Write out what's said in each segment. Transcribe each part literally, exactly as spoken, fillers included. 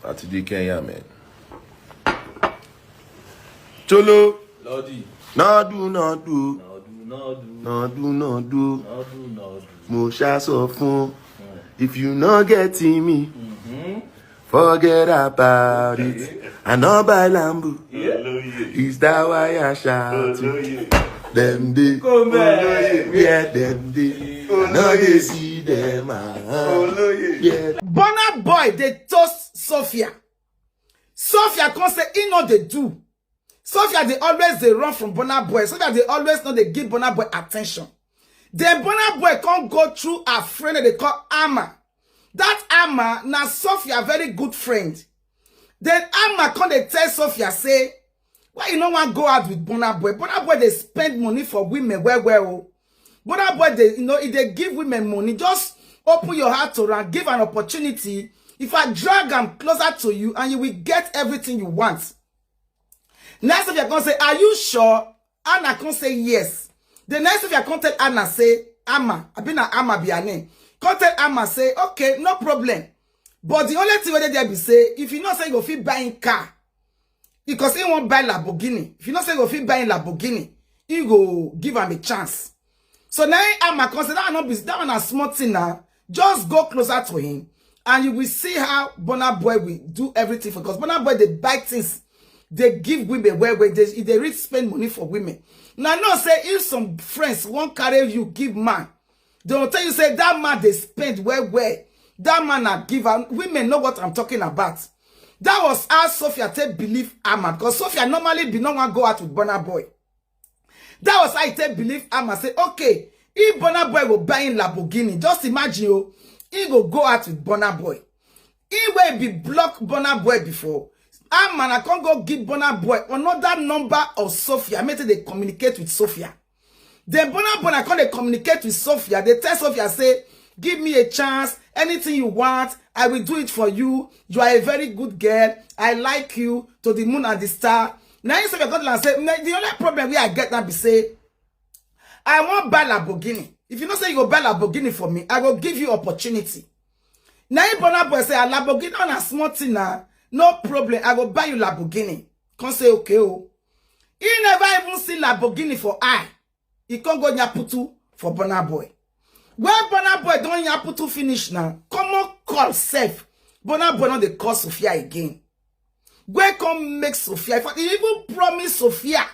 Àti dé Kenya, man. Cholo. Lordy. Nadu, nadu. Nadu, nadu. Nadu, nadu. Nadu, nadu. Mo ṣá sọ fún. If you no get me, forget about it. I no buy Lambo. Is that why I shout? Dem dey. Come back. Yeah, dem dey. I no dey see them. Ah. Yeah. Burna Boy dey toast Sophia. Sophia come say he no dey do. Sophia dey always dey run from Burna Boy. Sophia dey always no dey give Burna Boy attention. Then Burna Boy come go through her friend that they call Ama. That Ama na Sophia very good friend. Then Ama come dey tell Sophia say, why you no wan go out with Burna Boy? Burna Boy dey spend money for women well well o. Burna Boy dey, you know, e dey give women money. Just open your heart to am, give an opportunity. If I drag am closer to you and you will get everything you want. Next Sophia come say, are you sure? Anna come say yes. The next Sophia come tell Anna say, Ama, abi na Ama be her name. Come tell Ama say, okay, no problem. But the only thing wey dey there be say, if you know say you go fit buy him car, because he wan buy Lamborghini. If you know say you go fit buy him Lamborghini, he go give am a chance. So now Ama come say, that one no be, that one na small thing na. Just go closer to him and you will see how Burna Boy will do everything for, because Burna Boy dey buy things, dey give women well well, dey, e dey really spend money for women. Now know say if some friends wan carry you give man, they will tell you say that man dey spend well well. That man na giver. Women know what I'm talking about. That was how Sophia take believe Ama, because Sophia normally be no wan go out with Burna Boy. That was how he take believe Ama say, okay, if Burna Boy go buy him Lamborghini, just imagine o, he go go out with Burna Boy. He wey be block Burna Boy before. Ama na come go give Burna Boy another number of Sophia, make dem dey communicate with Sophia. Then Burna Boy na come dey communicate with Sophia. Dey tell Sophia say, give me a chance. Anything you want, I will do it for you. You are a very good girl. I like you to the moon and the star. Now him Sophia come tell am say, "Na, the only problem wey I get now be say I wan buy Lamborghini. If you know say you go buy Lamborghini for me, I go give you opportunity." Now him Burna Boy say, a Lamborghini on a small thing na, no problem. I go buy you Lamborghini. Come say, okay o. He never even see Lamborghini for eye. He come go nyaputu for Burna Boy. When Burna Boy don nyaputu finish now, come on call sef. Burna Boy no dey call Sophia again. Wey come make Sophia, in fact, he even promise Sophia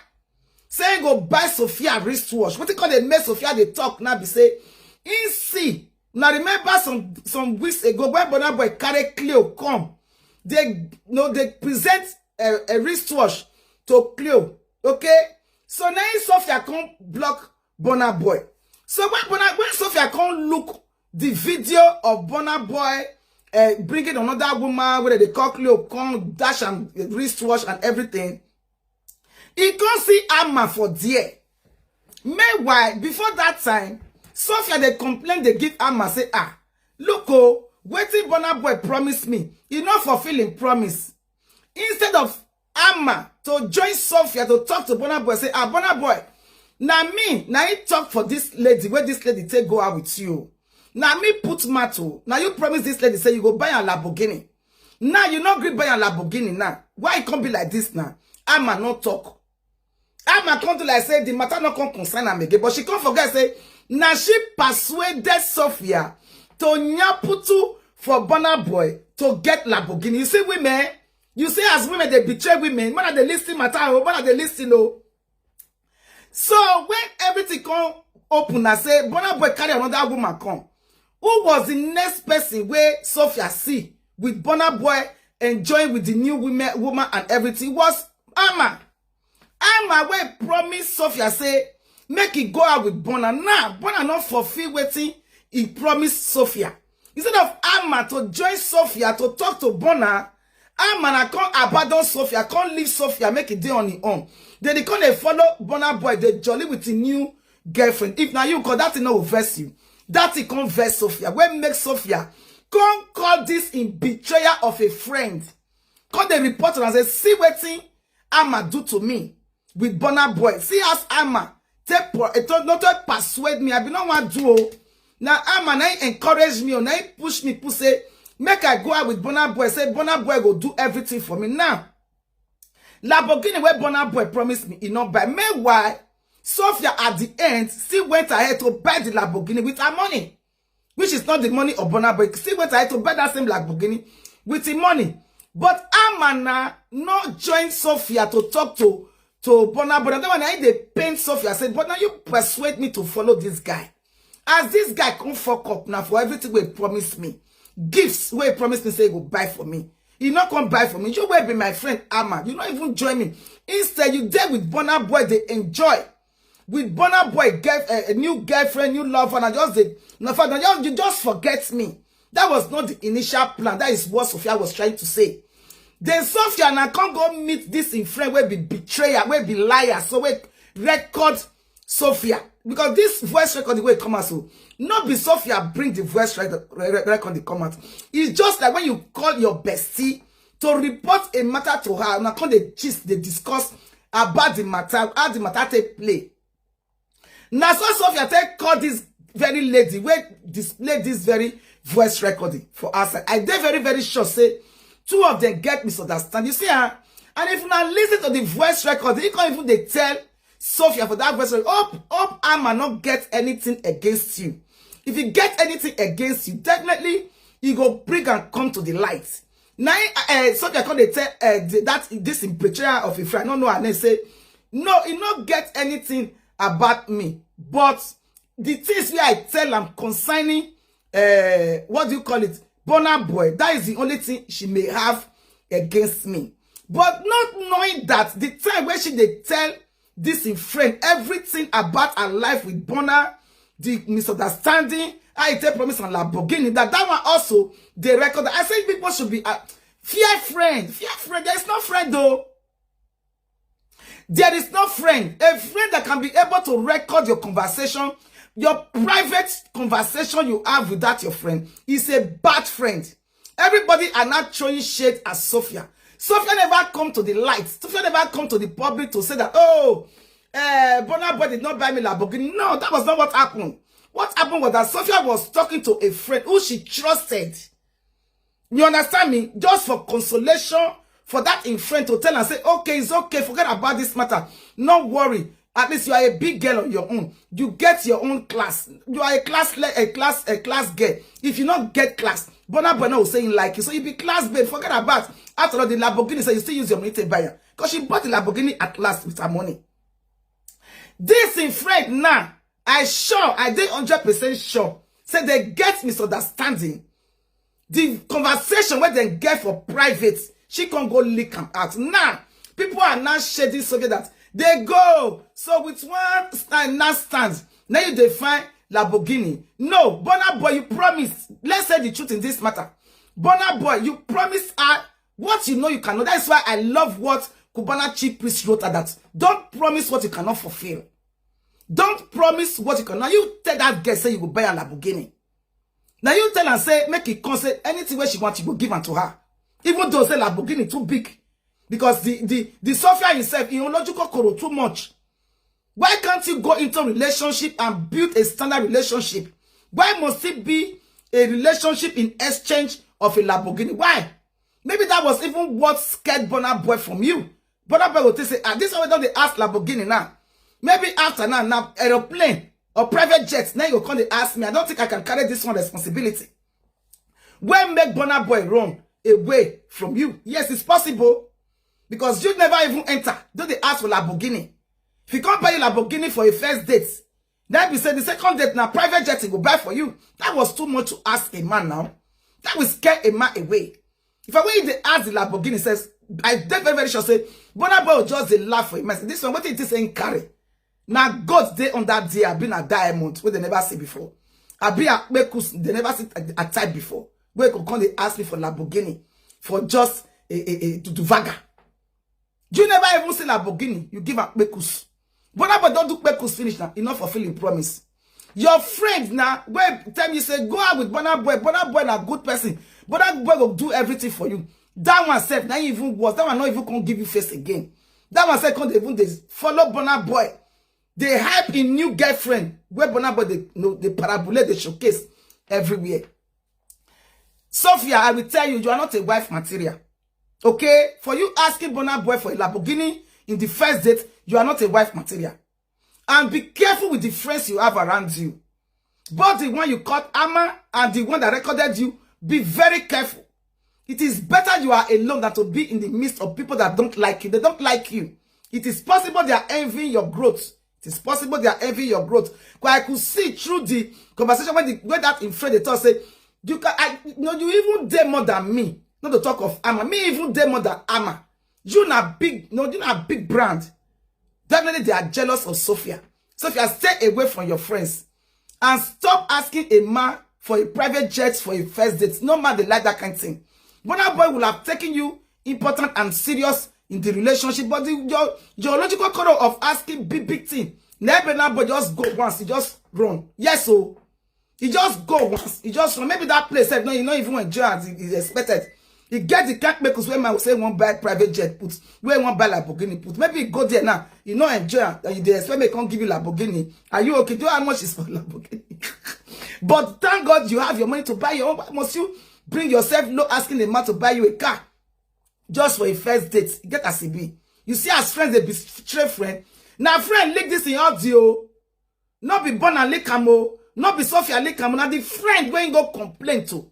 say he go buy Sophia wristwatch. Wetin come dey make Sophia dey talk now be say, he see, now remember some some weeks ago when Burna Boy carry Cleo come, they no they present a, a wristwatch to Cleo. Okay, so now Sophia come block Burna Boy. So when Burna, when Sophia come look the video of Burna Boy uh, bringing another woman wey dem dey call Cleo, come dash am wristwatch and everything, he come see Ama for there. Meanwhile, before that time, Sophia dey complain, dey give Ama say, ah, look o, wetin Burna Boy promise me, he no fulfill him promise. Instead of Ama to join Sophia to talk to Burna Boy, say, ah, Burna Boy, na me, na he talk for this lady, wey this lady take go out with you. Na me put mouth o. Na you promise this lady say you go buy a Lamborghini. Now you no gree buy a Lamborghini now. Why e come be like this now? Ama no talk. Ama come do like say the matter no come concern am again, but she come forget say na she persuaded Sophia to nyaputu for Burna Boy to get Lamborghini. You see women, you see as women dey betray women. When I dey listen matter o, when I dey listen o. So when everything come open, I say Burna Boy carry another woman come. Who was the next person wey Sophia see with Burna Boy enjoying with the new women, woman and everything? Was Ama. Ama wey promise Sophia say make he go out with Burna. Now Burna no fulfill wetin he promise Sophia. Instead of Ama to join Sophia to talk to Burna, Ama na come abandon Sophia, come leave Sophia, make e dey on him own. Then he come dey follow Burna Boy, dey jolly with him new girlfriend. If na you, cause that thing no go vex you. That thing come vex Sophia. Wey make Sophia come call this in betrayal of a friend. Come dey report am say, see wetin Ama do to me with Burna Boy. See as Ama take pro- eh, to- no take persuade me. I be no wan do o. Na Ama na him encourage me o. Na him push me, push say Make I go out with Burna Boy, say Burna Boy go do everything for me. Now, Lamborghini wey Burna Boy promise me, e no buy. Meanwhile, Sophia at the end still went ahead to buy the Lamborghini with her money, which is not the money of Burna Boy. Still went ahead to buy that same Lamborghini with the money. But Ama na no join Sophia to talk to, to Burna Boy. That one, I dey pain Sophia. Say, "But now you persuade me to follow this guy." As this guy come fuck up now for everything wey promise me, gifts wey promise me say he go buy for me, he no come buy for me. You wey be my friend Ama, you no even join me. Instead, you dey with Burna Boy, dey enjoy with Burna Boy, get a, a new girlfriend, new lover, and just dey, no, father, just, you just forget me. That was not the initial plan. That is what Sophia was trying to say. Then Sophia now come go meet this in friend wey be betrayer, wey be liar, so wey record Sophia, because this voice record, the way it come out, so not be Sophia bring the voice record, re-, re-, record the come out. It's just like when you call your bestie to report a matter to her, now come dey gist, dey discuss about the matter, how the matter take play. Now so Sophia take call this very lady wey display this very voice recording for us. I dey very, very sure say two of them get misunderstand. You see, huh? And if una listen to the voice record, he can't even dey tell Sophia for that voice record, "Hope, hope Ama not get anything against you. If he get anything against you, definitely he go bring and come to the light." Now, uh, Sophia come dey tell, uh, the, that this in betrayal of a friend, I don't know her name, say, "No, he not get anything about me. But the things wey I tell am concerning, uh, what do you call it, Burna Boy, that is the only thing she may have against me." But not knowing that the time when she dey tell this in friend everything about her life with Burna, the misunderstanding, how he take promise on Lamborghini, that that one also dey record. I say people should be, uh, fear friend, fear friend. There is no friend though. There is no friend. A friend that can be able to record your conversation, your private conversation you have with that your friend, is a bad friend. Everybody are not throwing shade at Sophia. Sophia never come to the light. Sophia never come to the public to say that, "Oh, uh, Burna Boy did not buy me Lamborghini." No, that was not what happened. What happened was that Sophia was talking to a friend who she trusted. You understand me? Just for consolation, for that in friend to tell and say, "Okay, it's okay, forget about this matter. No worry. At least you are a big girl on your own. You get your own class. You are a class, le- a class, a class girl. If you not get class, Burna Boy no say he like you. So you be class babe. Forget about." After all, the Lamborghini, so you still use your money to buy her. Because she bought the Lamborghini at last with her money. This in friend now, I sure, I dey hundred percent sure. Say they get misunderstanding. The conversation where they get for private, she can go leak am out. Now, people are now shading Sophia that they go. So with one stand, now stand. Now you define Lamborghini. No, Burna Boy, you promise. Let's say the truth in this matter. Burna Boy, you promise her what you know you cannot. That's why I love what Cubana Chief Priest wrote her, that don't promise what you cannot fulfill. Don't promise what you cannot. You tell that girl say you go buy a Lamborghini. Now you tell and say, make it come say anything where she wants, you go give am to her. Even though say Lamborghini too big. Because the, the, the Sophia himself, he logical koro too much. Why can't you go into relationship and build a standard relationship? Why must it be a relationship in exchange of a Lamborghini? Why? Maybe that was even what scared Burna Boy from you. Burna Boy will say, "Ah, this one wey don dey ask Lamborghini now. Maybe after now, now aeroplane or private jet, now you come dey ask me. I don't think I can carry this one responsibility." When make Burna Boy run away from you? Yes, it's possible. Because you never even enter. Don't they ask for Lamborghini? If you can't buy a Lamborghini for a first date, then be say the second date now private jet he go buy for you. That was too much to ask a man now. That will scare a man away. If I when they ask the Lamborghini says, I dey very, very sure say Burna Boy will just dey laugh for him. Say, "This one, what is this ain't carry?" Now God dey on that day, I been a diamond where they never see before. I be a kpekus they never see a, a type before. Where go come they ask me for Lamborghini for just a, a, a to, to vaga. You never even see Lamborghini. You give a kpekus. Burna Boy don't do kpekus finish now. Enough fulfilling promise. Your friend now, where tell me say, "Go out with Burna Boy. Burna Boy na good person. Burna Boy will do everything for you." That one self, now even worse. That one not even come give you face again. That one self come dey even dey follow Burna Boy. They hype in new girlfriend. Where Burna Boy, they, no, they parabolate, they showcase everywhere. Sophia, I will tell you, you are not a wife material. Okay? For you asking Burna Boy for a Lamborghini in the first date, you are not a wife material. And be careful with the friends you have around you. Both the one you caught Ama and the one that recorded you, be very careful. It is better you are alone than to be in the midst of people that don't like you. They don't like you. It is possible they are envying your growth. It is possible they are envying your growth. 'Cause I could see through the conversation when the way that in friend they talk say, you can, I, you know, you even dey more than me. Not to talk of Ama. Me even dey more than Ama. You na big, no, you na big brand. Definitely they are jealous of Sophia. Sophia, stay away from your friends and stop asking a man for a private jet for a first date. No man they like that kind of thing. Burna Boy will have taken you important and serious in the relationship, but the, your, your logical quarrel of asking big, big thing, never now, but just go once, you just run. Yes, so you just go once, you just run. Maybe that place, sef, no, you not even enjoy as it is expected. You get the kind makers where man will say one buy private jet put, where one buy Lamborghini put. Maybe you go there now, you not enjoy, and you dey expect me come give you Lamborghini. Are you okay? Do you know how much is for Lamborghini? But thank God you have your money to buy your own. Why must you bring yourself low asking a man to buy you a car just for a first date? Get as it be. You see, as friends, they betray friend. Now, friend, leak this in audio. Not be Burna leak am o. Not be Sophia leak am o. Now, the friend when go complain to.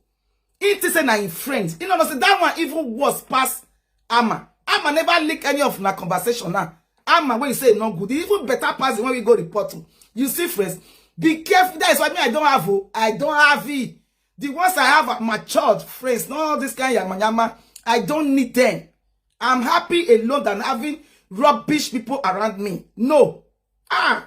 He think say na him friend. You know, say that one even worse pass Ama. Ama never leak any of my conversation now. Ama, when you say no good, he even better pass the one we go report to. You see, friends, be careful. That is why me, I don't have, oh, I don't have it. The ones I have are matured friends. No, this kind of yama yama, I don't need them. I'm happy alone than having rubbish people around me. No. Ah,